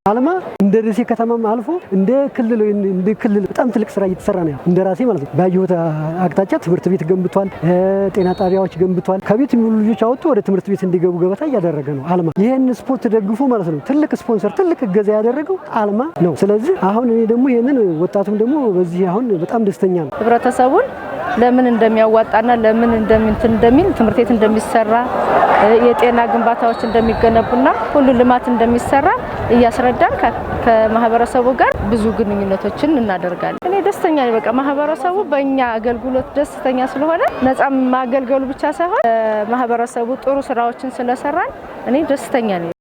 አልማ እንደ ደሴ ከተማም አልፎ እንደ ክልል በጣም ትልቅ ስራ እየተሰራ ነው። እንደ ራሴ ማለት ነው። ባየሁት አቅጣጫ ትምህርት ቤት ገንብቷል፣ ጤና ጣቢያዎች ገንብቷል። ከቤት የሚውሉ ልጆች አወጥቶ ወደ ትምህርት ቤት እንዲገቡ ገበታ እያደረገ ነው አልማ። ይህን ስፖርት ደግፎ ማለት ነው ትልቅ ስፖንሰር፣ ትልቅ እገዛ ያደረገው አልማ ነው። ስለዚህ አሁን እኔ ደግሞ ይህንን ወጣቱም ደግሞ በዚህ አሁን በጣም ደስተኛ ነው። ህብረተሰቡን ለምን እንደሚያዋጣና ለምን እንደምንትን እንደሚል፣ ትምህርት ቤት እንደሚሰራ፣ የጤና ግንባታዎች እንደሚገነቡና ሁሉ ልማት እንደሚሰራ እያስረዳን ከማህበረሰቡ ጋር ብዙ ግንኙነቶችን እናደርጋለን። እኔ ደስተኛ ነኝ። በቃ ማህበረሰቡ በእኛ አገልግሎት ደስተኛ ስለሆነ፣ ነፃ ማገልገሉ ብቻ ሳይሆን ማህበረሰቡ ጥሩ ስራዎችን ስለሰራን እኔ ደስተኛ ነኝ።